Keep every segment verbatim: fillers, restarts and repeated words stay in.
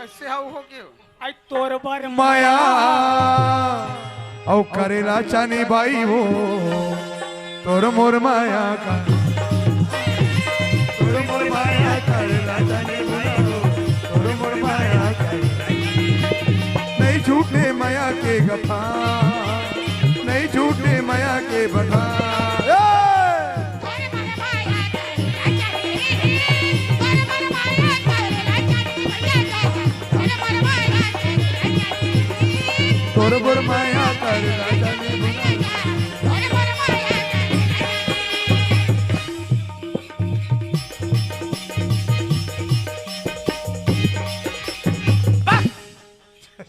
से हव हो गयो। आई तोर बर माया, अउ करेला चानी बाई हो, तोर मोर माया का, तोर मोर माया करेला चानी बाई हो, तोर मोर माया का, नहीं झूठे माया के गफा, नहीं झूठे माया के बता। ए! तोर बर माया कर राजा ने बुलाया। बस।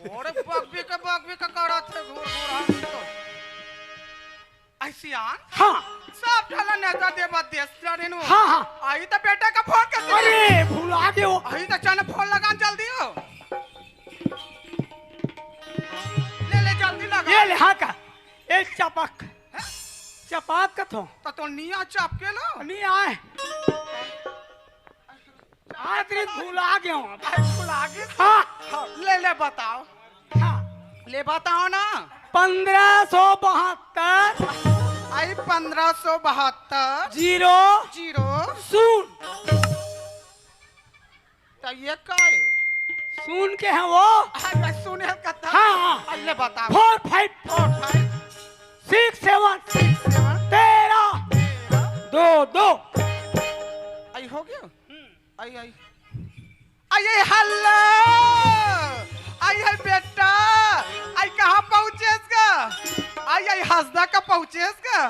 ओरे बकबी के, बकबी के करत हे घूर घूर हम तो। ऐसी आन? हाँ। सब ढला नेता देवा देश जाने नु। हाँ, हाँ। आई तो बेटा का फोन कर दे। अरे, भुला गयो। आई तो चल फोन लगा जल्दी हो। ले, ले, जल्दी लगा। ये ले, हाँ का। ए, चपक। हैं? चपक कथो। तो, तो निया चपके लो। नहीं आए। आज रे भुला गयो। आज भुला गयो? हाँ। हाँ, ले, ले, बताओ। हाँ। ले, बताओ ना। पन्द्रह सौ बहत्तर। आई पन्द्रह सौ बहत्तर। जीरो। जीरो। शून्य। त ये का है? सुन के है वो। अरे सुने कथा। हाँ, हाँ। अल्ले बता। Four five। Four five। Six seven। Six seven। तेरह। तेरह। दो दो। आई हो गया? आई, आई। आई, आई, हेलो। आई, आई, बेटा। आई, कहाँ पहुँचेस का? आई, आई, हंसदा का पहुँचेस का?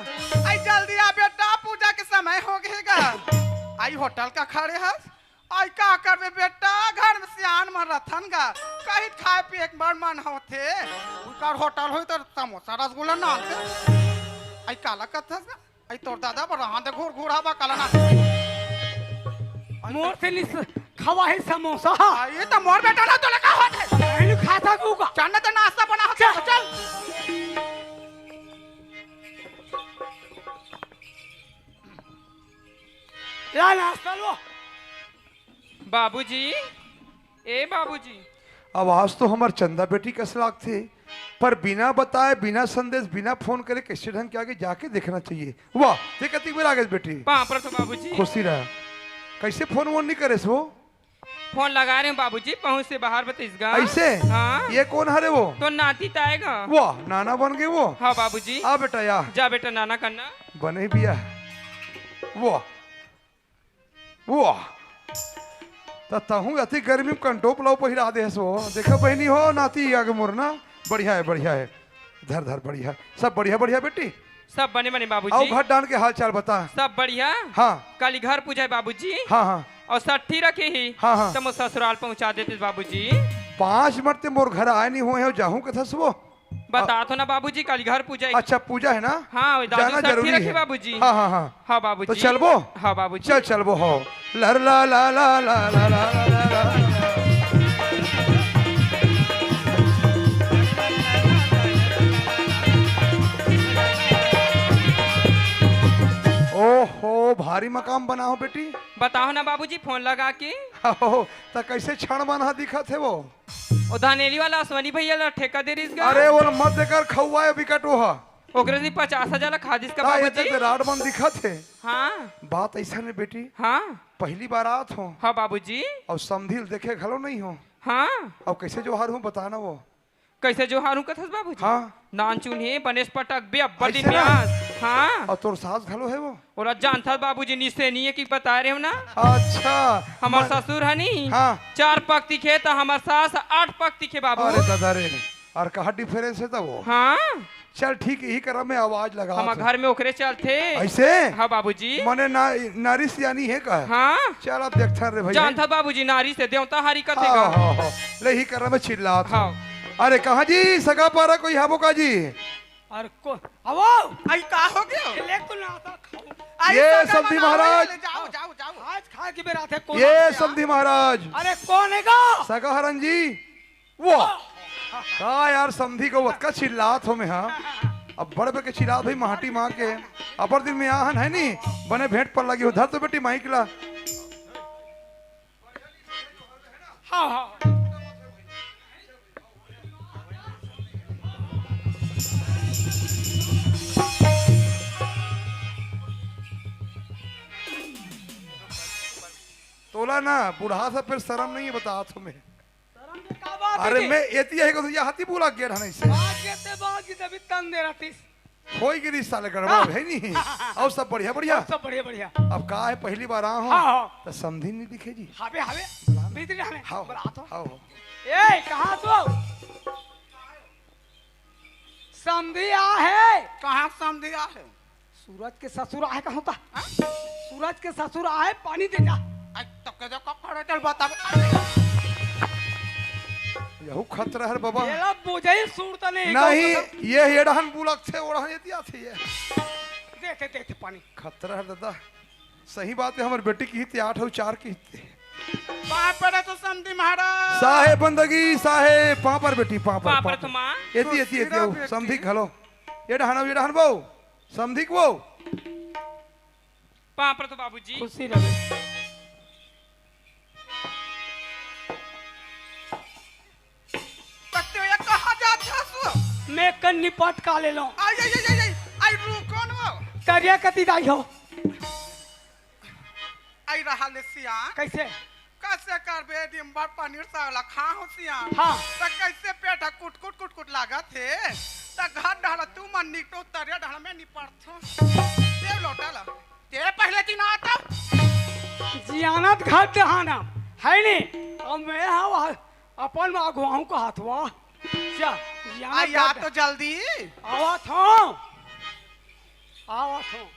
आई, जल्दी आ बेटा, पूजा के समय हो गएगा। आई, होटल का खड़े हस? आई का करबे बेटा, घर में सियान मन रथन गा, कहीं खाए पिए के बड़ मन होथे, उनकर होटल होई तो समोसा रसगुल्ला नानते। आई काला कथस गा, आई तोर दादा बर रहा दे घूर घूर हवा काला ना। मोर से निस खवा है समोसा। आई तो मोर बेटा ना तोले का होथे। नहीं खाता तू का। चल ना तो नाश्ता बना होथे, चल। चल। ला नाश्ता लो। बाबूजी, ए बाबूजी। आवाज तो हमर चंदा बेटी कस लागथे, पर बिना बताए, बिना संदेश, बिना फोन करे कैसे ढंग के आगे जाके देखना चाहिए। वाह, ते कतिक बेर आगे बेटी। पाँव परत हों बाबूजी। खुशी रहा। कैसे फोन वोन नहीं करेस वो? फोन लगा रहे हूँ बाबूजी, पहुँच से बाहर बतिस गा। ऐसे? हाँ। ये कौन हरे वो? तो नाती ताएगा। वाह, नाना बन गए वो। हाँ बाबूजी। आ बेटा, या। जा बेटा, नाना कन्ना। बने बिया। वाह। वाह, त तहूँ अति गर्मी में कंटोप लाओ पहिरा देस हो। देखा बहिनी हो, नाती आगे मोर ना। बढ़िया है, बढ़िया है। धर, धर, बढ़िया। सब बढ़िया, बढ़िया बेटी। सब बने बने बाबूजी। आओ घर डान के हाल चाल बता। सब बढ़िया। हाँ। काली घर पूजा है बाबूजी। हाँ, हाँ। और सट्ठी रखे ही। हाँ, हाँ। तो मोर ससुराल पहुँचा देते बाबूजी। पाँच मिनट ते मोर घर आए नहीं हुए हो, जाहूँ कथस वो। बता तो ना बाबूजी, काली घर पूजा है। अच्छा, पूजा है ना? हाँ, दादू जाना सब जरूरी रखे है। बाबूजी। हाँ, हाँ, हाँ। हाँ बाबूजी। तो चलबो? हाँ बाबूजी। चल, चलबो हो। लर ला ला ला ला ला ला ला ला। ओहो, भारी मकाम बना हो बेटी। बताओ ना बाबूजी, फोन लगा के। हो, त कैसे क्षण बना दिखत है वो? ओ धानेली वाला अश्वनी भैया ला ठेका दे रिस गा। अरे, वो मत देकर खौआ है बिकट वो हा। ओकरे से पचास हजार ला खा दिस का का ये बाबूजी? तक राड बन दिखत है। हाँ। बात ऐसा ने बेटी। हाँ। पहली बार आत हो। हाँ बाबूजी। और समधिल देखे घलो नहीं हो। हाँ। अब कैसे जोहार हूँ बताना वो। कैसे जोहार हूँ कथस बाबूजी? हाँ। नान चुन हे बनेस पटक बे अब्बड़ दिन ऐसे ना? ब्यास। हाँ। और तोर सास घलो है वो? ओला जानथस बाबूजी, निसे नहीं है कि बताए रहे हो ना। अच्छा। हमर मन- ससुर है नहीं। हाँ। चार पक्ति खे त हमर सास आठ पक्ति खे बाबू। अरे दादा रे, और कहा डिफरेंस है तब वो? हाँ। चल ठीक, यही करा मैं आवाज लगा हमर था। घर में ओकरे चलथे। ऐसे? हाँ बाबूजी। मने ना, नारी सियानी है का? हाँ। चल अब देखता रे भैया। जानथस बाबूजी, नारी से देवता हारी कथे हाँ, का। हाँ, हाँ। ले ही करा मैं चिल्लात हाँ। हूँ। अरे कहाँ जी, सगा पारा कोई हाबो का जी? अरे को, आवो। आई का हो गयो? ले तो नाश्ता खाओ। आई ये सगा समधी बना, महाराज। ले जाओ, जाओ, जाओ। आज खा के बेरा थे, कौन ये आ गया? समधी महाराज। अरे कौन है गा? सगा हरन जी। वो। का यार समधी को वतका चिल्लात हो मैं, हाँ? अब बड़ बड़ के चिल्लात भाई माटी माँ के। अपर दिन में आहन है नी, बने भेंट पर लगी हो। धर तो बेटी माइक ला। हाँ, हाँ। बोला ना, बूढ़ा सा फिर शर्म नहीं है, बता तुम्हें। शर्म के का बात अरे है? मैं एती है को या हाथी बोला गया रहना इससे। बात के ते बात की तभी तन दे रहतीस। होई गिरी साले गड़बड़ हाँ। है नहीं। और सब बढ़िया, बढ़िया। और सब बढ़िया, बढ़िया। अब का है, पहली बार आया हूँ। हाँ, हाँ। तो समधी नहीं दिखे जी। हावे, हावे। बुला ना। भीतर रहने। हाँ, बुला तो। हाँ, हाँ। ए, कहाँ तो? समधी आ है। कहाँ समधी आ है? सूरज के ससुर आहे कहूँ ता। हाँ? सूरज के ससुर आहे, पानी दे जा। आई, तब के देखो, खड़े चल, बता, बता। यहू खतरा है रे बाबा। ये ला बुझाई सूर तने, नहीं, कहूँ ये एडहन बुलक थे, ओढ़न ये दिया थे ये। देते, देते पानी। खतरा है दादा। सही बात है, हमारे बेटी की हित आठ और चार की हित। बाप रे तो समधी महाराज। साहेब बंदगी, साहेब, पाँव पर बेटी, पाँव पर, बाप रे पाँव तो पर। माँ। एती, एती, एती, सुशीला आओ, बेटी। समधी घलो। एडहन, एडहन बो। समधी को। पाँव पर तो बाबूजी। खुशी रहे। बच्चों, ये कहाँ जात हस? मैं कन्नी पटका ले लो। आई, आई, आई, आई, आई, आई, रुको न वो। करिया कती दाई हो। आई रहा ले सिया। कैसे? कैसे करबे, दिन भर पनीर साला खा हो सिया। हाँ। त कैसे पेट ह कुट, कुट, कुट, कुट लागत हे? त घर ढाला तू मन निकटो, तरिया ढाला में निपटथो। देव लोटा ला। ते पहले दिन आता। जियानत घर दहाना, है नी? अब मैं हाँ, अपन में अगुवाहूँ का हाथवा। जा, जियानत आ, या घर तो जल्दी। आवत हूँ। आवत हूँ।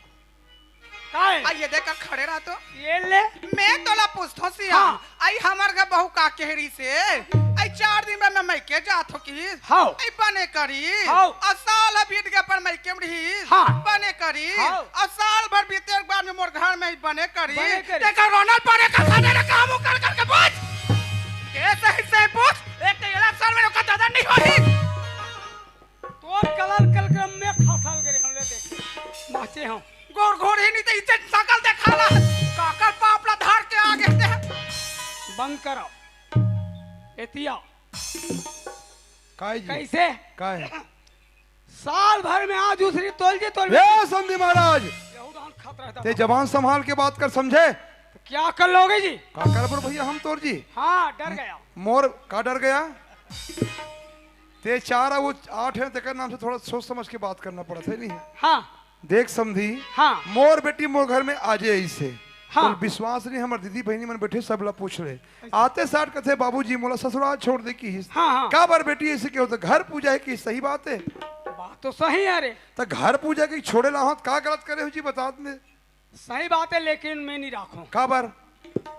काय? आ, ये देख, खड़े रह तो। ये ले। मैं तोला पूछथो सिया। हाँ। आई हमर घर बहू का कह रही से? आई चार दिन में मैं मइके जात हो की? हाँ। आई बने करी। हाँ। आ साल ह बीत गया पर मइके में रही। हाँ। बने करी। हाँ। आ साल भर बीते के बाद में मोर घर में बने करी। बने करी। तेकर रोनल पड़े का खाने रे काम कर करके पूछ। के सही से पूछ। एक तो इलेक्शन में ओकर दादा नहीं होही। तोर कलर कलक्रम में खसल गे हम ले देखे। बाचे हम। गोर घोर ही नहीं तो इज्जत सकल देखाला। काकर पाप ला धार के आगे दे। बंद करो। एतिया। काय जी? कैसे? काय? साल भर में आज दूसरी तोल जी, तोल ए, समधी महाराज। यहू डांस खतरा था। ते जबान संभाल के बात कर, समझे? तो क्या कर लोगे जी? का करबो भैया हम तोर जी? हाँ, डर गया। मोर का डर गया? ते चार आ, वो आठ है, तेकर नाम से थोड़ा सोच समझ के बात करना पड़त है, नहीं? हाँ। देख समधी, हाँ। मोर बेटी मोर घर में आजे अइसे। हाँ। तोर विश्वास नहीं, हमर दीदी बहिनी मन बैठे, सब ला पूछ ले। आते साठ कथे, "बाबूजी, मोला ससुराल छोड़ दे," किहिस। हाँ, हाँ। का बर बेटी अइसे के होथे? घर पूजा हे कि सही बात हे? बात तो सही हे रे। त घर पूजा के छोड़े ला होत, का गलत करे हो जी, बता दे। सही बात हे, लेकिन मैं नहीं राखों। का बर?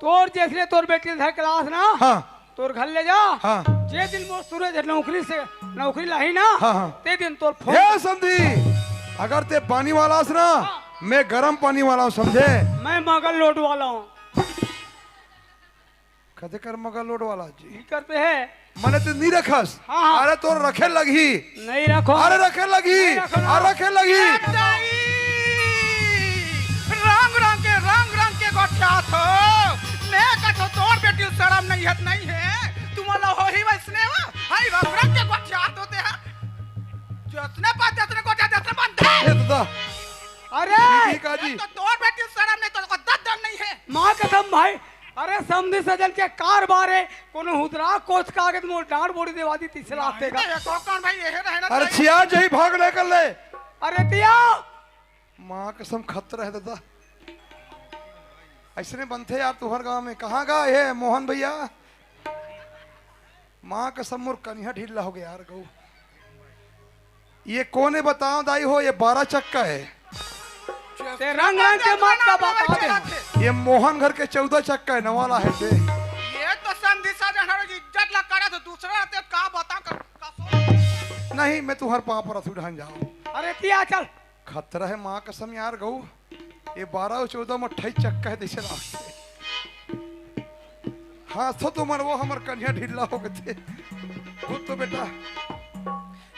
तोर जैसने तोर बेटी ल धर के लास ना, हाँ। तोर घर ले जा। हाँ। जे दिन मोर सूरज नौकरी से, नौकरी लाही ना, हाँ, हाँ। ते दिन तोर फोन ए समधी, अगर ते पानी वाला हस ना, हाँ। मैं गरम पानी वाला हूँ, समझे? मैं मगल लोड वाला हूँ। कदे कर मगल लोड वाला जी? नहीं करते हैं। मने ते नहीं रखस। हाँ, हाँ। अरे तोर रखे लगही। नहीं रखो। अरे रखे लगही। नहीं रखो ना। अरे रखे लगही। ए दाई, रंग रंग के, रंग रंग के गोठियात हो। मैं कथो तोर बेटी शरम नहीं हे, नहीं हे। तुम्हारा हो ही वैसने हो। हाय रंग रंग के गोठियात होते हैं। जसने बात जसने गोठिया जसने बंधे। ए दादा। अरे। ठीक है जी। तो तोर बेटी शरम नहीं तो दस दम नहीं हे। माँ कसम भाई, अरे समधी सजन के कार बारे, कोनो हुदरा कोच कागज मोर डांड बोड़ी देवा दी तीसरे रास्ते का। नहीं, ये तो कौन भाई, ये रहना अरे चाहिए। छिया जही भाग ले कर ले। अरे तिया। माँ कसम खतरा हे दादा। अइसने बनथे यार तुहर गांव में। कहाँ गा हे मोहन भैया? माँ कसम मोर कनिहा ढीला हो गया यार गऊ। ये कोन हे बताओ दाई हो, ये बारह चक्का हे। ते रंग रंग के मत का बता दे। ये मोहन घर के चौदह चक्का हे, नवा ला हे ते। ये तो समधी सजन हर इज्जत ला करे तो दूसरा ते का बता कर, कसो। नहीं, मैं तुहर पाँव पर अथु ढान जाओ। अरे तिया चल। खतरा हे माँ कसम यार गऊ। ये बारह और चौदह में अट्ठाईस चक्का हे, जैसे रास्ते। हाँ, सो तो मन वो हमर कन्या ढीला हो गए थे। खुद तो बेटा।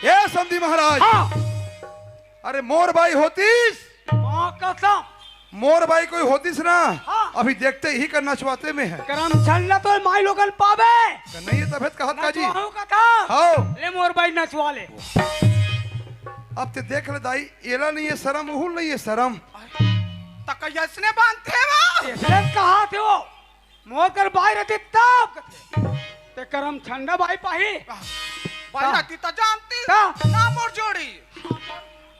ए समधी महाराज। हाँ। अरे मोर बाई होतीस। माँ कसम। मोर बाई कोई होतीस ना। हाँ। अभी देखते ही कर नचवाते में हे। करम छल्ला तो माई लोगन पावे। नहीं ये तबियत कहत का जी। नचवाहू का था। हाँ। ले मोर बाई नचवा ले। अब ते देख ले दाई, एला नहीं हे शरम, उहुल नहीं हे शरम। त कइसने बांधथे वो? एसने कहा थे वो। मोर कर बाई रहती तब कथे। ते करम छंडा बाई पाही। बाई रहती त जानती। का? ना मोर जोड़ी।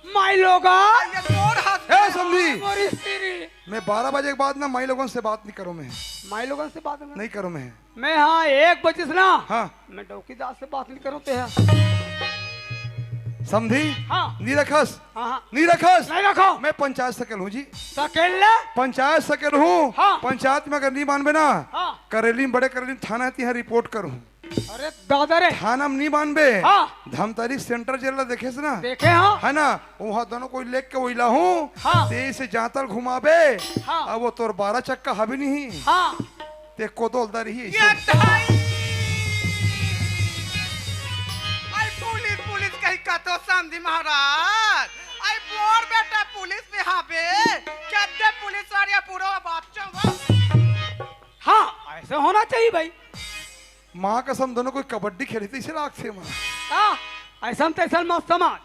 माई लोगन। ये मोर हाथ ए, समधी। मोरी स्त्री। मैं बारह बजे के बाद ना माई लोगन से बात नहीं करूँ मैं। माई लोगन से बात नहीं? नहीं करूँ मैं। मैं हाँ, एक बजे से ना। हाँ। मैं डौकीदार से बात नहीं करूँ ते। समधी? हाँ। नहीं रखस? हाँ, हाँ। नहीं रखस? नहीं रखो। मैं पंचायत सकेल हूँ जी। सकेल ले? पंचायत सकेल हूँ। हाँ। पंचायत में अगर नहीं मानबे ना, हाँ। करेली में, बड़े करेली में थाना है, तिहाँ रिपोर्ट करूँ। अरे दादा रे। थाना में नहीं मानबे। हाँ। धमतरी सेंट्रल जेल ला देखे से ना? देखे हाँ। है ना? वहाँ दोनों कोई लेके वही ला हूँ। हाँ। ते से जातल घुमाबे। हाँ। अब वो तोर बारह चक्का हबी नहीं। हाँ। ते कोदोल दरी ही ये ऐसे। दाई! आई पुलिस, पुलिस कही का तो समधी महाराज। आई मोर बेटा पुलिस में हाबे। क्या दे पुलिस वाले पूरा बात चंगा। हाँ, ऐसे होना चाहिए भाई। माँ कसम दोनों कोई कबड्डी खेली तो इसे लागथे माँ। हाँ, ऐसा तैसा मत समझ।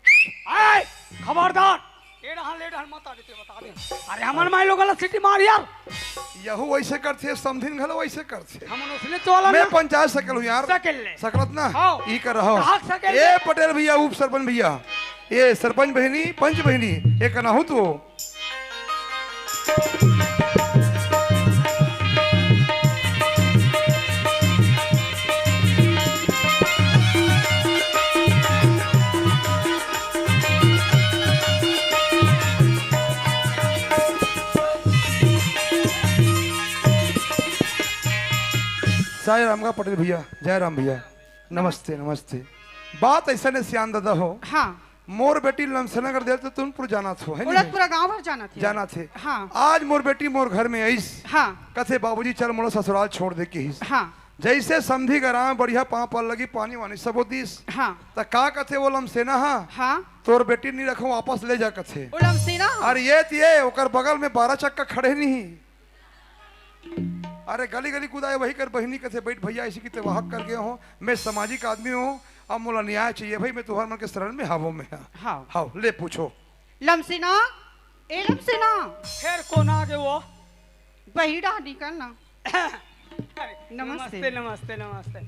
ए, खबरदार, ए डहन, ले डहन, मत आ देते, बता दे। अरे, हमन माई लोगन ला सीटी मार यार। यहू वैसे करथे, समधिन घलो वैसे करथे। हमन उसने चोला मैं ना। पंचायत सकेल हूँ यार। सकेल ले। सकलत ना? हाँ। ई कर रहा हूँ। कहाँ सकेल ए ले? पटेल भैया, उप सरपंच भैया, ए सरपंच बहिनी, पंच बहिनी, ए कना हूँ तो। साई राम का पटेल भैया, जय राम भैया, नमस्ते, नमस्ते। बात ऐसा ने सियान दादा हो। हाँ। मोर बेटी लमसेना कर देल तो तुम पूरा जाना थो, है ओला नहीं? पूरा गांव भर जाना थे। जाना थे। हाँ। आज मोर बेटी मोर घर में आइस। हाँ। कथे, "बाबूजी, चल मोला ससुराल छोड़ दे," किहिस। हाँ। जैसे समधी घर आए, बढ़िया पाँव पर लगी, पानी वानी सबो दिस। हाँ। त का कथे वो लमसेना हा? हाँ। "तोर बेटी नहीं रखो, वापस ले जा," कथे। वो लमसेना हा? अरे ये तिये, ओकर बगल में बारह चक्का खड़े नहीं। अरे गली गली कुदाए वही कर बहिनी कथे, "बैठ भैया, ऐसी की ते वाहक कर गए हो, मैं सामाजिक आदमी हूँ, अब मोला न्याय चाहिए भाई, मैं तुहर मन के शरण में हावो में।" हाँ। हाँ। हाँ, ले पूछो। लमसेना, ए लमसेना। फिर कौन आ गए वो? बहिड़ा निकल ना। अरे, नमस्ते। नमस्ते, नमस्ते, नमस्ते।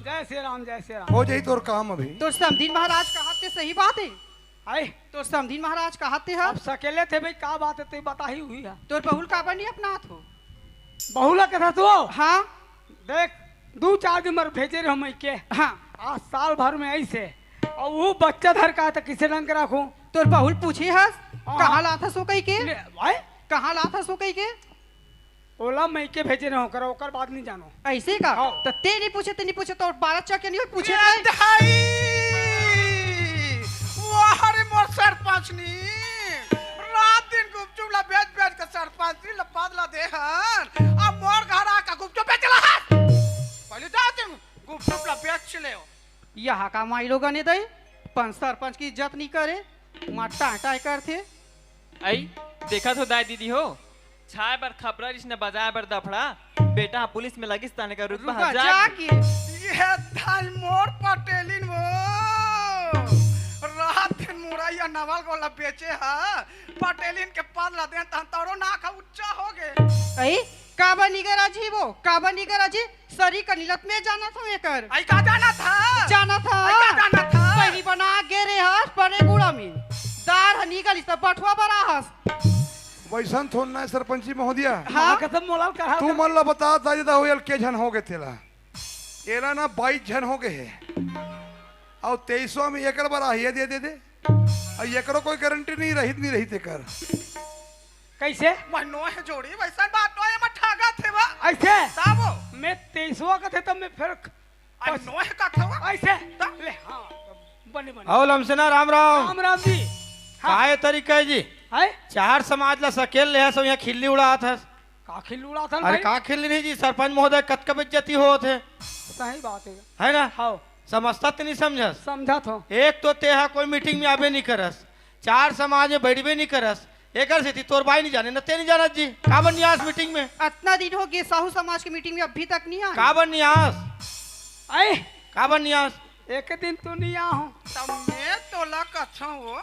जय श्री राम, जय श्री राम। हो जाई तोर काम अभी। तोर समधिन महाराज कहा ते सही बात है। आए। तोर समधिन महाराज कहा ते हा? अब सकेले थे भाई, का बात है, ते बताही हुई है। तोर बहू ल काबर नहीं अपनात हो? बहू ला कथा तू? हाँ। देख, दू चार दिन मर भेजे रहो मइके। हाँ। आज साल भर में आइस हे। अउ वो बच्चा धर का त किसे ढंग के रखूं? तोर बहू ल पूछे हस? हाँ। कहाँ लात हस वो कही के? ले, भाई। कहाँ लात हस वो कही के? ओला मइके भेजे रहो, ओकर, ओकर बात नहीं जानो। ऐसे का? हाँ। त ते नहीं पूछे, ते नहीं पूछे, तो बारह चक्के नहीं पूछे ए थे? दाई! वाह रे मोर सरपंचनी! रात दिन गुपचुप ला बेच बेच के सरपंचनी ला पद ला दे हन। अब मोर घर आके गुपचुप बेच ला हन। पहले जाओ तुम गुपचुप ला बेच ले हो। यहाँ का माई लोगन ए दई, पन सरपंच की इज्जत नहीं करे, मार टाँय टाँय करथे। आई, देखत हो दाई दीदी हो, छाय बर खपरा रिस न बजाय बर दफड़ा, बेटा ह पुलिस में लगिस ताने का रुतबा रुका ह जाके। जाके। ये दाई मोर पटेलिन वो, रात दिन मुरैया नवल गोला बेचे ह, पटेलिन के पद ला देन तहन तोरो नाक ह उच्चा हो गे। आई, काबर निगर अजी वो, काबर निगर अजी? सरी कनिलत में जाना था एकर। आई का जाना था? जाना था। आई का जाना था? पहिली बना गे रे हस परे गुड़ा में। दार ह निकलिस त बठुआ बरा हस। वैसन थोन ना सरपंची महोदया। हाँ। माँ कसम मोला कहा तू था। मन ला बता, दाई दा होयल के झन हो गए तेला। एला ना बाईस झन हो गए हे। अउ तेईसवा में एकर बर आही, दे, दे, दे। अउ एकरो कोई गारंटी नहीं रहित, नहीं रहित एकर। कैसे? मैं नोहे जोड़ी, वैसन बात नोहे, मैं ठागा थे बा। ऐसे? ताबो। मैं तेईसवा का थे, तब मैं फिर अरे नोहे का थे बा। ऐसे? तब? ले, हाँ, बने, बने। आओ लमसेना, राम, राम। राम, राम जी। हाँ। काय तरीका है जी? हैं? चार समाज ला सकेल ले हस, यहाँ खिल्ली उड़ात हस। का खिल्ली उड़ात हन अरे भाई? का खिल्ली नहीं जी, सरपंच महोदय कतका बेइज्जती होत हे। सही बात है। है ना? हाँ। समझता त नहीं समझस? समझत हो। एक तो ते हा कोई मीटिंग में आबे नहीं करस, चार समाज में बैठबे नहीं करस, एकर सेती तोर बाई नहीं जाने न ते नहीं जानत जी। काबर नहीं आस मीटिंग में? अतना दिन हो गे साहू समाज के मीटिंग में अभी तक नहीं आए। काबर नहीं आस? आए? काबर नहीं आस? एक दिन तो नहीं आ हो। तब मैं तोला कछो हो,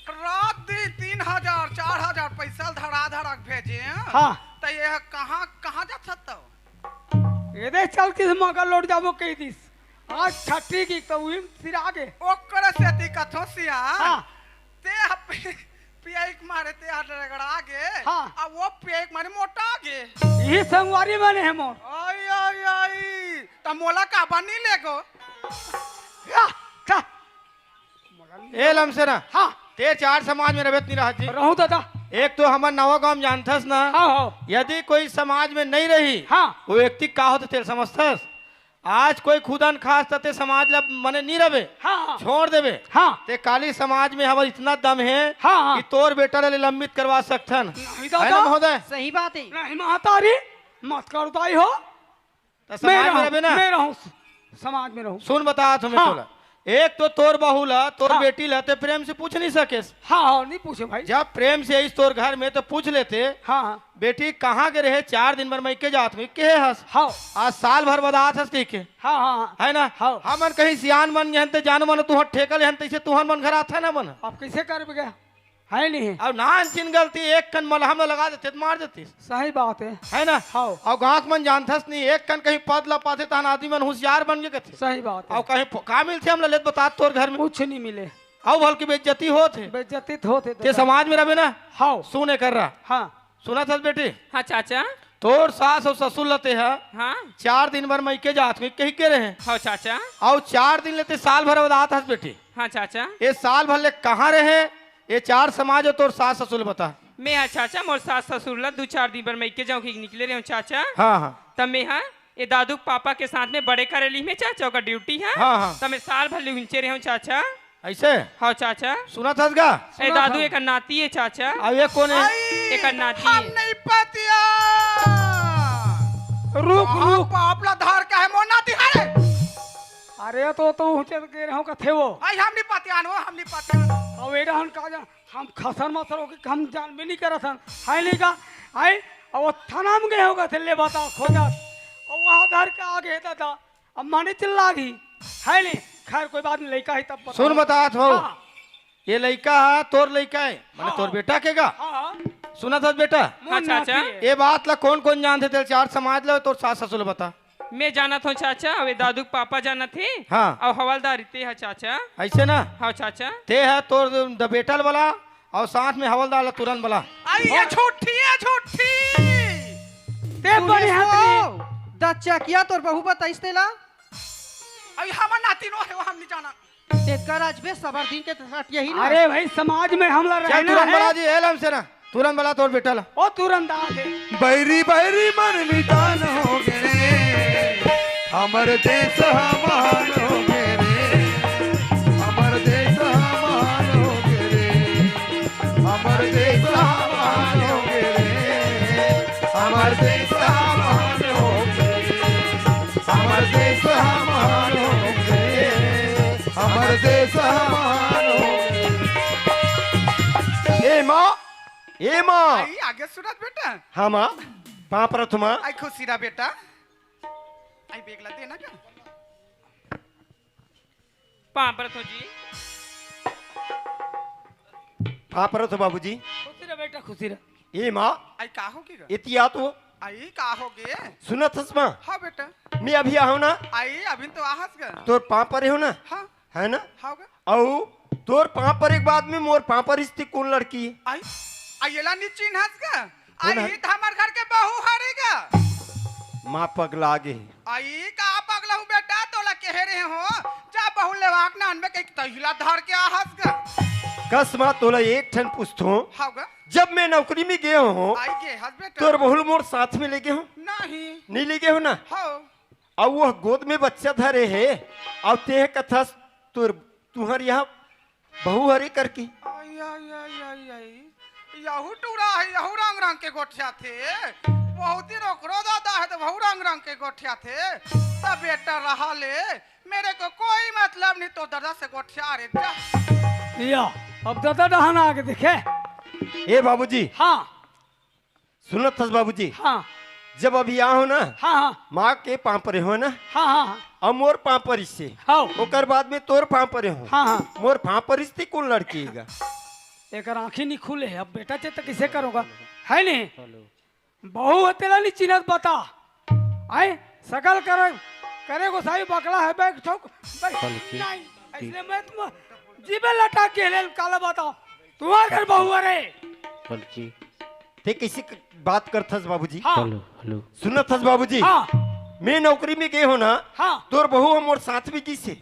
रात दिन तीन हजार, चार हजार पैसा धड़ा धड़ा के भेजे हैं। हाँ। त ये ह कहाँ, कहाँ जात हस तौ? ये दे चल किस मगर लौट जाबो कहि दिस। आज छठी की तो उही सिरा गे। ओकर सेती कथो सिया। हाँ। ते ह पि-, पियाई के मारे ते ह रगड़ा गे। हाँ। आ वो पियाई के मारे मोटा गे। यही संगवारी बने हे मोर। आई, आई, आई। त मोला काबर नी लेगो? या, का? ए लमसेना, हाँ। ते चार समाज में रबे त नी रहत जी। रहूं दादा। एक तो हमर नवा गांव में जानथस ना। हाँ, हाँ। यदि कोई समाज में नहीं रही, हाँ। वो व्यक्ति का होथे तेला समझथस? आज कोई खुदन खास त ते समाज ला मने नी रबे, हाँ, हाँ। छोड़ देबे। हाँ। ते काली समाज में हमर इतना दम हे हाँ, हाँ। कि तोर बेटा ला निलंबित करवा सकथन। नहीं है दादा। ना महोदय? सही बात है। नहीं महतारी, मत कर दाई हो। त मैं समाज में रहूं, रबे ना? मैं रहूं स-, समाज में रहूं। सुन, बतात हंव मैं हाँ। तोला। एक तो तोर बहू ला, तोर हाँ। बेटी ला, ते प्रेम से पूछ नहीं सकेस। हाँ, हाँ, नहीं पूछे भाई। जब प्रेम से आइस तोर घर में, तो पूछ लेते, हाँ, हाँ। "बेटी, कहाँ गे रहे? चार दिन बर मइके जात हंव, कहे हस। हाँ। आज साल भर बतात हस," कहिके। हाँ, हाँ, हाँ। है ना? हाँ। हमन कहीं सियान बन गे हन, ते जानो मानो तुंहर ठेका ले हन, तइसे तुंहर मन घर आथन ना मन। अब कइसे करबे गा? है नहीं। अउ नानचिन गलती एक कन मलहम लगा देते त मार देतिस। सही बात है। है ना? हाँ। अउ गाँव के मन जानथस नहीं, एक कन कहीं पद ला पाथे तहन आदमी मन हुसियार बन के कथे। सही बात है। अउ कहीं प-, का मिलथे हमला ले त बतात तोर घर में? कुछ नहीं मिले। अउ बल्कि बेइज्जती होत हे। बेइज्जती त होत हे ते दादा। समाज में रबे ना? हाँ। सुन एकर रा। हाँ। सुनत हस बेटी? हाँ चाचा। तोर सास अउ ससुर ला ते ह हाँ। चार दिन बर मइके जात हंव कहिके रहे। हाँ चाचा। अउ चार दिन ले ते साल भर बतात हस बेटी। हाँ चाचा। ए साल भर ले कहाँ रहे? ए चार समाज अउ तोर सास ससुर ल बता। मैं हा चाचा, मोर सास ससुर ला दू चार दिन बर मइके जांव कहिके निकले रहेंव चाचा। हाँ, हाँ। त मैं हा ए दादू के पापा के साथ में बड़े करे ली में चाचा, ओकर ड्यूटी हे। हाँ, हाँ। त मैं साल भर ले उहिंचे रहेंव चाचा। अइसे? हाँ चाचा। सुनत हस गा? ए दादू, एकर नाती हे चाचा। अउ ये कोन हे? आई, एकर नाती हम हे। नहीं पतिया। रुक, कहाँ रुक। पाप ला धार के हे मोर नाती हरे? अरे तो, तो उहिंचे गे रहेंव कथे वो। आई हम नहीं पतियान वो, हम नहीं पतियान। अउ एडा हन का जान, हम खसर मसर होके हम जानबे नहीं करत हन। है नहीं का? आई, अउ वो थाना में गे होगा थे, ले बता, खोजत। अउ वहाँ धर के आ गे दादा। अब माने चिल्ला गई। है नहीं? खैर कोई बात नहीं, लइका हे तब बता। सुन बतात हंव। हाँ। ये लइका हे, तोर लइका हे, माने हाँ, तोर हाँ। बेटा के गा? हाँ, हाँ। सुनत हस बेटा? हाँ, चाचा। ये बात ला कोन कोन जानथे, तेला चार समाज ला, तोर सास ससुर ला बता। मैं जानत हंव चाचा, अउ ए दादू के पापा जानत हे। हाँ। अउ हवलदार ते ह चाचा। अइसे ना? हाँ चाचा। ते ह तोर द-, बेटा ल बला अउ साथ में हवलदार ला तुरंत बला। आई ये झूठी, ये झूठी। ते बने हाथ में। दच्चा किया तोर बहू बताइस तेला। अभी हमर नाती नो हे, वो हम नहीं जाना। तेकर आज बे सबर दिन के साथ यही ना। अरे भाई, समाज में हमला चल, रहना तुरंत है। बला जी, ए लमसेना, तुरंत बला तोर बेटा ला। ओ तुरंत आ दे। बैरी बैरी मन निदान हो गे रे, हमर देश ह महान हो गे रे, हमर देश ह महान हो गे रे, हमर देश ह महान हो गे रे, हमर देश ह महान हो गे रे। हमर देश ह महान हो गे, हमर देश ह महान हो गे। ए माँ, ए माँ। आई, आगे सुनत बेटा। हाँ माँ, पाँव परत हंव माँ। आई खुशी रह बेटा। आई बेग ला देना का? पाँव परत हंव जी। पाँव परत हंव बाबूजी। खुशी रह बेटा, खुशी रह। ए माँ। आई का हो गे गा? एती आ तो। आई का हो गे? सुनत हस माँ? हाँ बेटा। मैं अभी आहूं ना। आई अभी तो आहस गा। तोर पाँव परे हंव ना? हाँ। है ना? हाँ गा। अउ तोर पाँव परे के बाद में मोर पाँव परिस ते कोन लड़की? आई, आई एला नी चिन्हस गा? कोन आई है? ही त हमर घर के बहू हरे गा। माँ पगला गे। आई का पगला हूँ बेटा, तोला कहे रहे हंव, जा बहू लेवा के ना आनबे कहिके तहिला धर के आहस गा। कस माँ तोला एक ठन पूछथंव। हाँ गा। जब मैं नौकरी में गे हंव, आई गे हस बेटा। तोर बहू ल मोर साथ में ले गे हंव? नहीं। नहीं ले गे हंव ना? हाँ। अउ वो गोद में बच्चा धरे हे, अउ ते ह कथस तोर, तुंहर यहाँ बहू हरे करके। आई, आई, आई, आई, आई। यहू टूरा हे, यहू रंग रंग के गोठियाथे। बहुत ही रोकड़ो दादा हे त वहू रंग रंग के गोठियाथे। त बेटा रहा ले, मेरे को कोई मतलब नहीं, तो दादा से गोठिया रे जा। या, अब दादा डहान आगे देखे। ए बाबूजी। हाँ। सुनत हस बाबूजी? हाँ। जब अभी आहूं ना, हाँ, हाँ। माँ के पाँव परे हंव ना, हाँ, हाँ, हाँ। अउ मोर पाँव परिस हे। हाँ। ओकर बाद में तोर पाँव परे हंव। हाँ, हाँ। मोर पाँव परिस ते कोन लड़की गा? एकर आँखी नहीं खुले हे, अब बेटा चेत कइसे करों गा? है नहीं? बहू ह तेला नहीं चिन्हत बता। आए, सकल करे, करे गोसाई बकला है, बैग ठोक, बैग, बल्कि नहीं, ऐसने मैं तुम जीबे लटा के ले काला बताओ, तुम्हार घर बहू अरे। बल्कि ते कइसे क-, बात करथस बाबूजी? हाँ। Hello, hello. सुनत हस बाबूजी? हाँ। मैं नौकरी में गे हो ना, हाँ। तोर बहू ह मोर साथ में गिसे।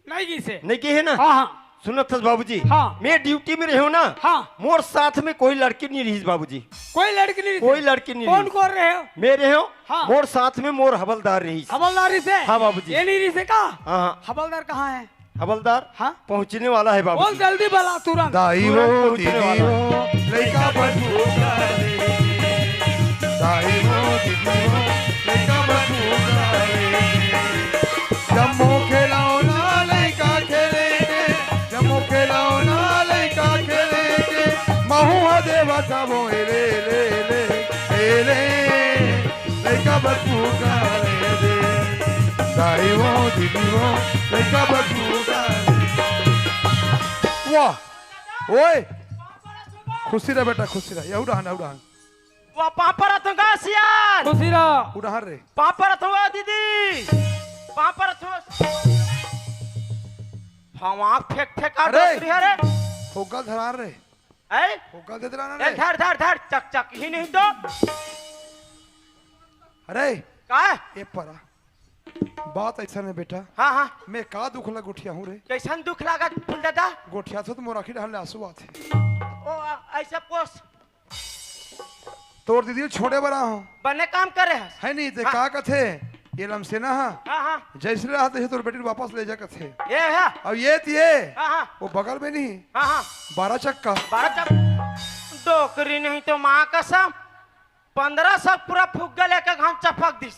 नहीं गिसे। नहीं गे हे ना? हाँ, हाँ। सुनत हस बाबूजी? हाँ। मैं ड्यूटी में रहे हो ना? हाँ। मोर साथ में कोई लड़की नहीं रहीस बाबूजी। कोई लड़की नहीं रहीस? कोई लड़की नहीं कौन रहीस। कौन रहे हो? मैं रहे हो? हाँ। मोर साथ में मोर हवलदार रहीस। हवलदार रहीस हे? हाँ बाबूजी। ये नहीं रहीस हे का? हाँ, हाँ। हवलदार कहाँ है? हवलदार हाँ? पहुँचने वाला है बोल बाबूजी। जल्दी बला तुरंत। दाई तुरंत वो, पहुँचने दीदी वाला है। वो, लइका बर भूखा रे। दाई वो, दीदी वो, लइका बर भूखा रे। जम्मो खिलौना लइका खेले के, जम्मो खिलौना लइका खेले के, महू ह देवा सबो ए ले, ले, ले, ए ले। लइका बर भूखा रे दे। दाई वो, दीदी वो, लइका बर भूखा रे। वाह। ओए। खुशी रह बेटा, खुशी रह। ये उड़ान, उड़ान। वाह, पाँव परत हँव गा सियान। खुशी रह। उड़ान रे। पाँव परत हँव दीदी। पाँव परत हँव। हवा फेंक फेंक आ अरे। डोकरी हरे। होगा धरार रे। ऐ? होगा दे देना ए, रे। धर, धर, धर, चक, चक, ही नहीं तो। अरे। का? ए परा। बात ऐसा नहीं बेटा। हाँ, हाँ। मैं का दुख ला गोठियाहूँ रे। कैसन दुख लागत फूल दादा? गोठियाथों त मोर आँखी डहन ले आंसू आथे। ओ, आ, ऐसा पोस। तोर दीदी छोड़े बर आए हँव। बने काम करे हस। है नहीं, ते हाँ। का कथे? ये लमसेना हा। हाँ, हाँ। जैसे रहा तैसे तोर बेटी ल वापस ले जा कथे। ये है। अब ये तिये। हाँ, हाँ। वो बगल में नहीं। हाँ, हाँ। बारह चक्का। बारह चक्का। डोकरी नहीं तो माँ कसम। पन्द्रह सौ पूरा फुग्गा लेके घाम चपक दिस।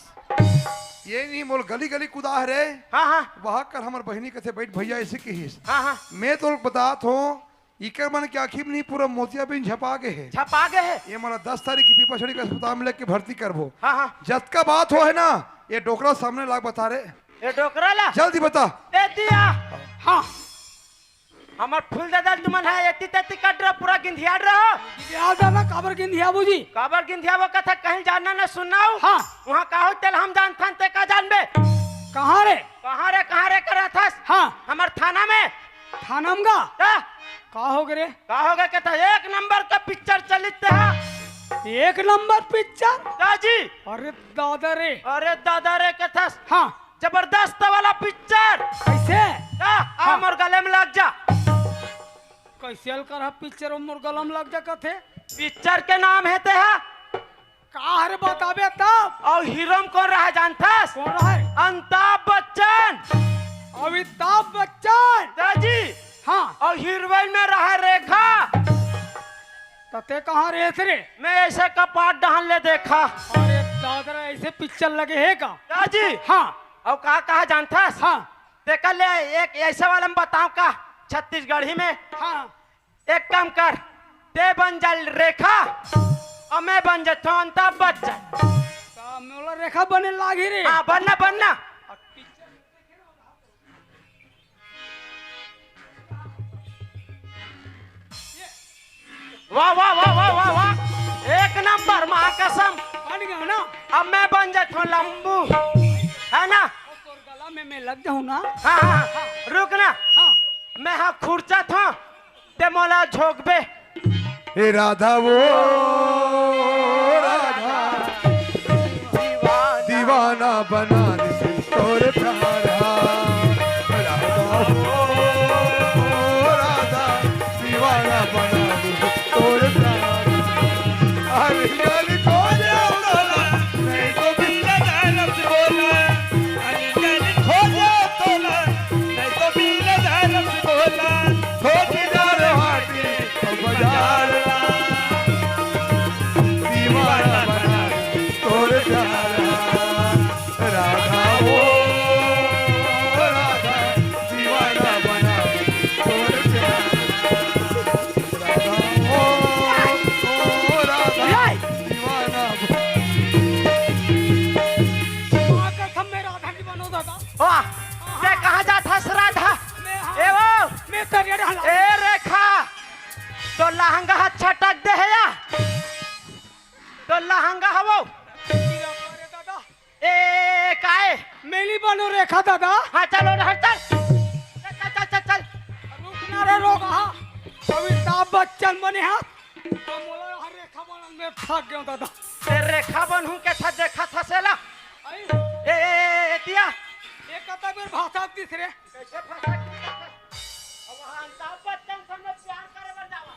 ये नहीं मोल गली गली कुदा हरे। हाँ, हाँ। वहाँ कर हमर बहिनी कथे बैठ भैया ऐसे कहिस। हाँ, हाँ। मैं तो बतात हँव। इकर मन के आँखी में नहीं पूरा मोतियाबिंद झपा गे हे। झपा गे हे। ये मोला दस तारीख के पीपा छड़ी के अस्पताल में लेके भर्ती करबो। हाँ, हाँ। जतका बात हो है ना, ये डोकरा सामने लाग बता रे। ये डोकरा ला? जल्दी बता। ए दिया। हाँ। हमर फूल दादा तुमन है एती तेती कट रहो, पूरा गिंधियाट रहो। गिंधिया दादा, काबर गिंधिया बूजी? काबर गिंधिया वो कथा कहीं जानना न सुनना हो। हाँ। वहाँ का हो तेल हम जानथन ते का जानबे? कहाँ रे? कहाँ रे, कहाँ रे करत हस? हाँ। हमर थाना में। थाना में गा? हाँ। का हो गे रे? का हो गे कथा एक नंबर का पिक्चर चलित ते हा। एक नंबर पिक्चर? दाजी। अरे दादा रे। अरे दादा रे कथस। हाँ। जबरदस्त वाला पिक्चर। कैसे? का? आ हाँ। मोर गले में लग जा। कैसे हल कर पिक्चर मोर गले में लग जा कथे? पिक्चर के नाम है ते हा। का हरे बताबे तब? अउ हीरो में कौन रहा जानथस? कौन रहा? अमिताभ बच्चन। अमिताभ बच्चन? दाजी। हाँ। अउ हीरोइन में रहा रेखा। त ते कहाँ रहे थे रे? मैं ऐसे कपाट डहन ले देखा। अरे दादा रे, ऐसे पिक्चर लगे हे का? दाजी। हाँ। अउ का कहा जानथस? हाँ। ते कर ले एक ऐसे वाला में बताओ का छत्तीसगढ़ी में? हाँ। एक काम कर, ते बन जा रेखा, अउ मैं बन जाथों अमिताभ बच्चन। त मोला रेखा बने लागी रे। हाँ, बनना, बनना। वाह, वाह, वाह, वाह, वाह, वाह। एक नंबर, माँ कसम। बन गया ना? अब मैं बन जाथों लंबू, है ना? तोर गला में मैं लग जाऊँ ना? हाँ, हाँ, हाँ। रुक ना। हाँ। मैं हाँ खुर्चा था। ते मोला झोंकबे। ए राधा वो राधा, दीवाना बना दे तोर प्यार हा। राधा वो राधा, दीवाना बना दे तोर प्यार हा। अरे गल खोजे तोला, नहीं तो बिल्ला दारस बोला। अरे गल खोजे तोला, नहीं तो बिल्ला दारस बोला। खोज जा रे हाटी बाजार ला, दीवाना बना तोर प्यार ला। राधा ओ राधा, दीवाना बना तोर प्यार ला। राधा ओ, ओ राधा, दीवाना बना। माँ कसम, मैं राधा नहीं बनो दादा। वाह, मैं कहाँ जात हस राधा? मैं हाँ, ए वो, मैं करियर हला। ए रेखा, तो लहंगा हाथ छटक दे है या? तो लहंगा हवो। अरे दादा, ए, काय? मेली बनो रेखा दादा। हाँ, चलो ना, चल। चल, चल, चल, चल, चल। रुक ना रे, रोग, हाँ। अमिताभ बच्चन बने हाथ। हम बोला, हर रेखा बनन में फंस गयो दादा। ते रेखा बनहूँ के था, देखा था सेला। आई। ए, ए, ए, ए, दिया। ये कता बेर भाषा दिस रे। कैसे भाषा की बात है? अब वहाँ अमिताभ बच्चन से मैं प्यार करे बन जावा।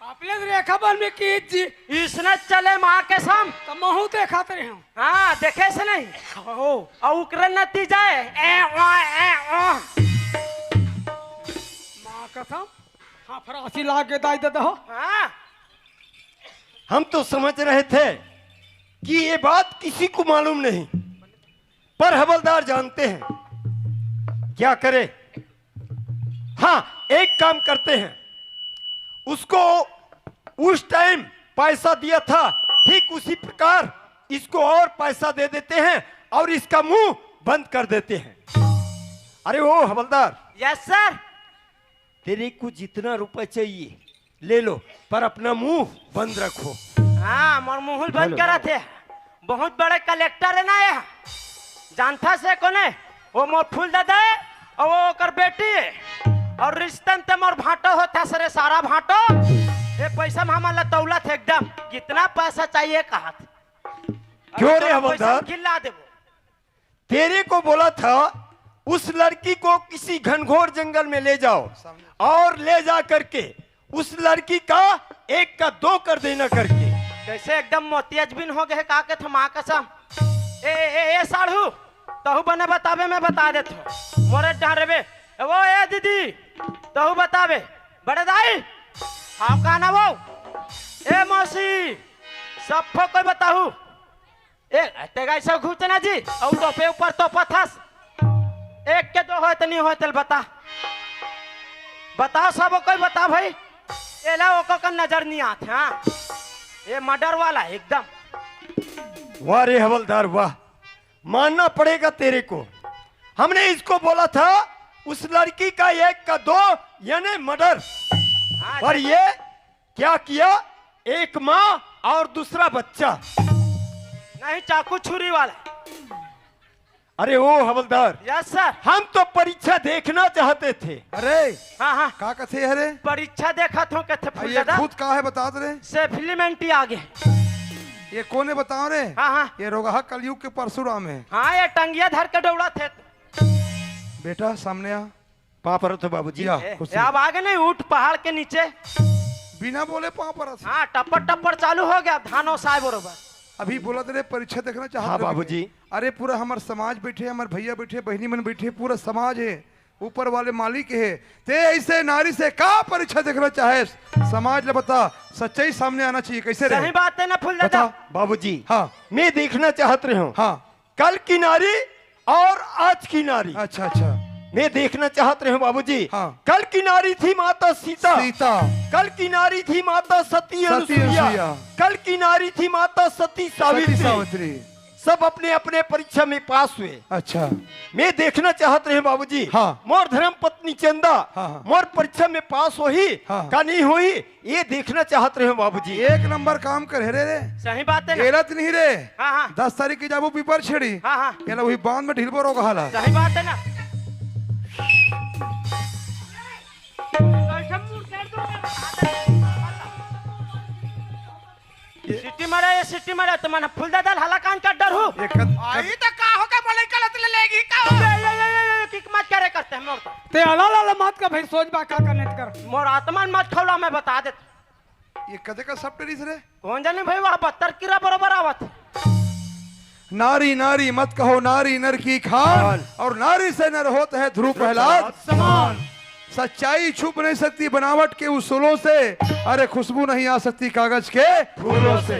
आपने तो रेखा बन में की जी। इसने चले माँ कसम। तो महू देखा तो रहे हूँ। हाँ, देखे से नहीं। ओ। और उकरे नतीजा है। ए, ओ, ए, ओ। माँ कसम। हाँ, फरासी लाग के दाई दे दो। हाँ। हम तो समझ रहे थे कि ये बात किसी को मालूम नहीं, पर हवलदार जानते हैं। क्या करे? हाँ, एक काम करते हैं, उसको उस टाइम पैसा दिया था, ठीक उसी प्रकार इसको और पैसा दे देते हैं और इसका मुंह बंद कर देते हैं। अरे ओ हवलदार, यस सर। तेरे को जितना रुपए चाहिए ले लो, पर अपना मुंह बंद रखो। हाँ, मोर मुंह बंद करा थे। बहुत बड़े कलेक्टर है ना ये, जानता से कोने? वो मोर फूल दादा है और वो ओकर बेटी है। और रिश्तन ते मोर भांटो होता सरे, सारा भांटो। ये पैसा में हमारा तौलत है एकदम। कितना पैसा चाहिए कहा थे? क्यों रे हवलदार? खिला देबो। तेरे को बोला था उस लड़की को किसी घनघोर जंगल में ले जाओ और ले जा करके उस लड़की का एक का दो कर देना करके। जैसे एकदम मोतियाजबिन हो गए का के थमा कसम। ए, ए, ए, साढ़ू, तहु बने बताबे, मैं बता देत हूँ। मोरे डहरे बे, ए, वो, ए, दीदी, तहु बताबे। बड़े दाई, हाँ, का ना वो? ए, मौसी, सब फो कोई बताहू। ए, तेगा ऐसा घूचना जी, और तो पे ऊपर तो पथस। एक के दो होय त नहीं होय, तेल बता। बताओ, सब कोई बता भाई। एला ओको का नजर नहीं आत, हाँ। ये मर्डर वाला है एकदम। वाह रे हवलदार, वाह, मानना पड़ेगा तेरे को। हमने इसको बोला था उस लड़की का एक का दो, यानी मर्डर, हाँ, पर ये क्या किया? एक माँ और दूसरा बच्चा। नहीं, चाकू छुरी वाला। अरे ओ हवलदार, यस सर। हम तो परीक्षा देखना चाहते थे। अरे, हाँ, हाँ। का कथे है रे? परीक्षा देखा थो कथे आ, फूल ये दादा। खुद का है बता दे रे। सेफली मेंटी आगे। ये कौन है बताओ रे? हाँ, हाँ। ये रोगहा कलयुग के परशुराम है। हाँ, ये टंगिया धर के दौड़ा थे। बेटा सामने आ। पाँव परत हो बाबूजी। या, ए, खुशी। ए, अब आगे नहीं, ऊँट पहाड़ के नीचे। बिना बोले पाँव परत। हाँ, टप्पर टप्पर चालू हो गया, धानो साय बरोबर। अभी बोला तेरे परीक्षा देखना चाहत हाँ, रहे बाबूजी। अरे, पूरा हमार समाज बैठे, हमार भैया बैठे, बहनी मन बैठे, पूरा समाज है, ऊपर वाले मालिक है। ते ऐसे नारी से का परीक्षा देखना चाहे? समाज ले बता, सच्चाई सामने आना चाहिए। कैसे रहे? सही बात है ना, फूल दादा? बता। बाबूजी, हाँ। मैं देखना चाहत रहे हूँ। हाँ। कल की नारी और आज की नारी। अच्छा, अच्छा। मैं देखना चाहत रहे हूँ बाबूजी। हाँ। कल की नारी थी माता सीता। सीता। कल की नारी थी माता सती सती अनुसुईया। अनुसुईया। कल की नारी थी माता सती सती सावित्री। सावित्री। सब अपने अपने परीक्षा में पास हुए। अच्छा। मैं देखना चाहत रहे हूँ बाबूजी। हाँ। मोर धर्म पत्नी चंदा। हाँ, हाँ। मोर परीक्षा में पास होही हाँ। का नहीं होही? ये देखना चाहत रहे हो बाबूजी। एक नंबर काम करे रे रे। सही बात है ना? एलत नहीं रे। हाँ, हाँ। दस तारीख के जाबो पीपर छेड़ी। हाँ, हाँ। एला वही बांध में ढिलबो रोगहा ला। सही बात है ना? सिटी मारा, ये सिटी मारा, तो मन फूल दादा हला कान का डर हो। एक कद-, आई तो का हो के बोले गलत ले लेगी का हो? ये, ये, ये, ये, ये, किक मत करे करते हैं मोर को। ते अला ला मत का भाई, सोच बा का करने कर। मोर आत्मा मत खौला, मैं बता देता। ये कदे का सब टेरिस रे? कौन जाने भाई, वह बत्तर कीड़ा बरोबर आवत। नारी नारी मत कहो, नारी नर की खान, खान। और नारी से नर होत है ध्रुव प्रहलाद समान। सच्चाई छुप नहीं सकती बनावट के उसूलों से, अरे खुशबू नहीं आ सकती कागज के फूलों से।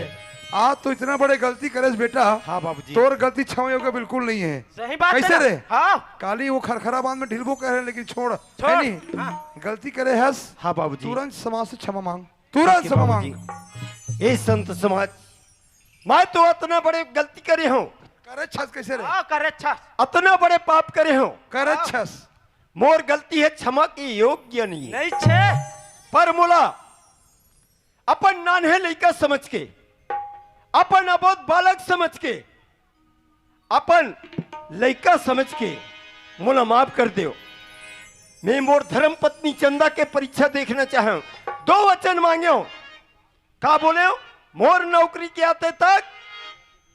आज तो इतना बड़े गलती करेस बेटा। हाँ बाबूजी। तोर गलती क्षमा योग्य बिल्कुल नहीं है। सही बात है कैसे ना? रे? हाँ। काली वो खरखरा बांध में ढिलबो कह रहे, लेकिन छोड़, छोड़। है नहीं? हाँ। गलती करे हस। हाँ बाबूजी। तुरंत समाज से क्षमा मांग। तुरंत ठीक है क्षमा मांग। बाबूजी। ए संत समाज, मैं तो अतना बड़े गलती करे हूँ। करे छस कैसे रे? हाँ, करे छस। अतना बड़े पाप करे हूँ। करे हाँ। छस। मोर गलती है, क्षमा के योग्य नहीं है। नहीं छे। पर मोला अपन नान्हे लइका समझ के अपन अबोध बालक समझ के, अपन लइका समझ के मोला माफ कर देव। मैं मोर धर्म पत्नी चंदा के परीक्षा देखना चाहव। दो वचन मांगेव। का बोलेव? मोर नौकरी के आते तक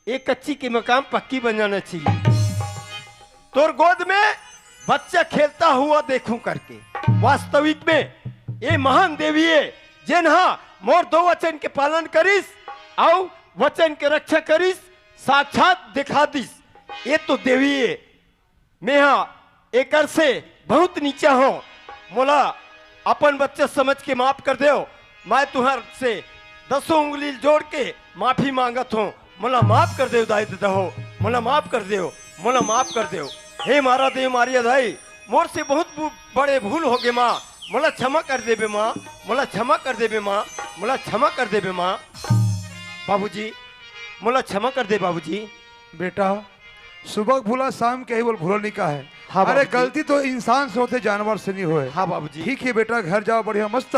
एक कच्ची के मकान पक्की बन जाना चाहिए। तोर गोद में बच्चा खेलता हुआ देखूं करके। वास्तविक में ये महान देवी हे, जेन हा मोर दो वचन के पालन करिस, अउ वचन के रक्षा करिस, साक्षात दिखा दिस। ये तो देवी हे। मेहा एकर से बहुत नीचा हों। मोला अपन बच्चा समझ के माफ कर देव। मैं तुहर से दसों उंगली जोड़ के माफी मांगत हों। मोला माफ कर देव दाई ददा हो, मोला माफ कर देव, मोला माफ कर देव। हे मारा देव मारिया दाई, मोर से बहुत बु-, बड़े भूल हो गे माँ, मोला क्षमा कर देबे माँ, मोला क्षमा कर देबे माँ, मोला क्षमा कर देबे माँ। बाबूजी, मोला क्षमा कर दे बाबूजी। बेटा, सुबह भूला शाम के ही बोल भूला नहीं का है। हाँ अरे बाबूजी। गलती तो इंसान से होथे, जानवर से नहीं होय। हाँ बाबूजी। ठीक है बेटा, घर जाओ, बढ़िया मस्त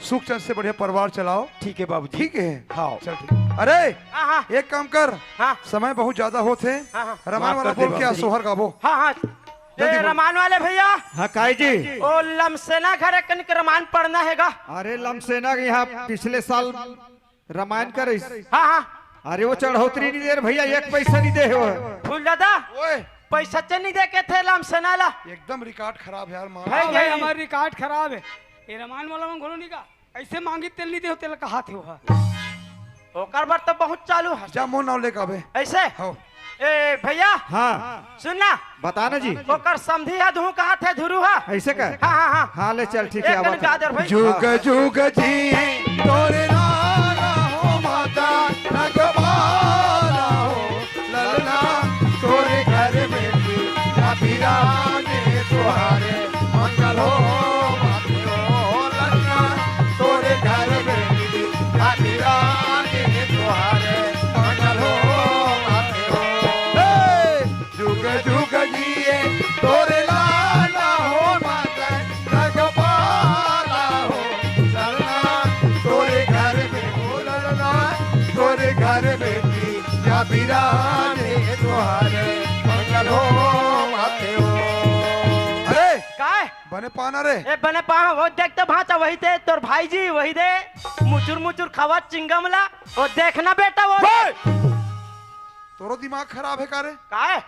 सुख चैन से बढ़िया परिवार चलाओ। ठीक है बाबूजी। ठीक है। हाँ। चल ठीक। अरे हाँ, हाँ। एक काम कर। हाँ। समय बहुत ज्यादा होथे। हाँ, हाँ। रामायण माफ वाला कर दे बोल के आज बाबूजी। सोहर गाबो। हाँ, हाँ। जल्दी ए, बोल। रामायण वाले भैया। हाँ, काई जी? ओ लमसेना घर कनिक रामायण पढ़ना हेगा। अरे लमसेना के यहाँ पिछले साल रामायण करिस। हाँ, हाँ। अरे वो चढ़ोतरी नहीं दे रे भैया, एक पैसा नहीं दे हे वो। फूल दादा, ओए। पैसा चे नहीं दे के थे लमसेना ला। एकदम रिकॉर्ड खराब है यार, माँ। भाई, हाँ भाई, भाई। हमारा रिकॉर्ड खराब है। ये रामायण वाला में घोलो नहीं का, ऐसे मांगी तेल नहीं दे हो, तेल कहा थे वो। ओकर बर तो बहुत चालू है। जा मोर नाव लेके आबे। ऐसे? हाँ। ए भैया। हाँ। सुन ना। बता ना जी। ओकर समधी हा धू कहा थे धुरू हा। ऐसे का? हाँ, हाँ, हाँ। हाँ, ले चल, ठीक है, एक आवा कन था। गाजर भाई। जुग जुग जी तोरे लाला हो माता, रखवाला हो ललना, तोरे घर में भी अभिराने तुहारे मंगल हो माते हो ललना, तोरे घर में भी अभिराने तुहारे मंगल हो माते हो। हे! जुग जुग जिए तोरे लाला हो माता, रखवाला हो ललना, तोरे घर में हो ललना, तोरे घर में भी या बिराने तोहारे मंगल हो माते हो। अरे काय? बने पाना रे। ए बने पा, वो देख तो भांचा वही दे, तोर भाई जी वही दे, मुचुर मुचुर खावा चिंगम ला, वो देखना बेटा वो। बे! तोरो दिमाग खराब है का रे? काय?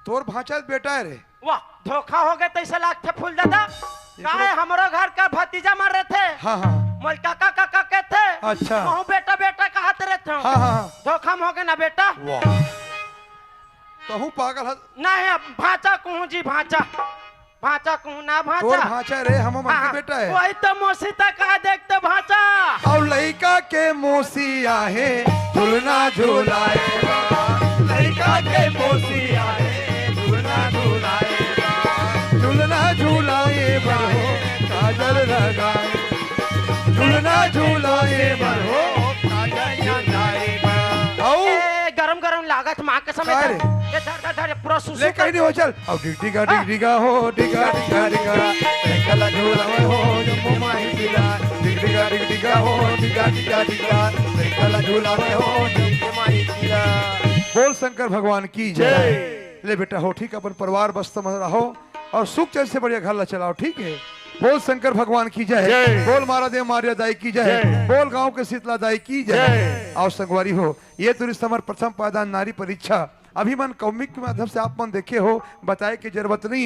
तोर भांचा बेटा है रे। वाह, धोखा हो गए तैसे लागथे फूल दादा। एकरो काहे हमरो घर का भतीजा मर रहे थे। हाँ, हाँ। मोल काका काका कहते। अच्छा। महू बेटा बेटा कहत रहे थे। हाँ, हाँ, हाँ। धोखा में हो गए ना बेटा। वाह। तहू पागल हस। नहीं, अब भांचा कहूँ जी, भांचा। भांचा कहूँ ना भांचा। तोर भांचा रे, हम मन के हाँ, बेटा है। वही तो मौसी तक आ देखते भांचा। अउ लइका के मौसी आहे, झुलना झुलाए बा। लइका के मौसी आहे, झुलना झुलाए बा। झुलना झुलाए बर हो, काजल लगाए। झुलना झुलाए बर हो, काजल लगाए बा। अउ ए, गरम गरम लागत माँ कसम काय रे? ये धर, धर, धर, ये पूरा सुसु ले, कहीं नहीं हो, चल। अब डिग डिगा, हाँ। डिग डिगा हो, डिगा, डिगा, डिगा। साइकिल झूला में हो, जम्मू माही पीला। डिग डिगा, डिग डिगा हो, डिगा, डिगा, डिगा। साइकिल झूला में हो, जम्मू माही पीला। बोल शंकर भगवान की जय। जय। ले बेटा हो, ठीक, अपन परिवार बस्त में रहो और सुख चैन से बढ़िया घर ला चलाओ, ठीक है? बोल शंकर भगवान की जय। जय। बोल मारा देव मारिया दाई की जय। जय। बोल गांव के शीतला दाई की जय। जय। आओ संगवारी हो, ये तुरंत हमर प्रथम पायदान नारी परीक्षा अभी मन कौमिक के माध्यम से आप मन देखे हो, बताए के जरूरत नहीं है।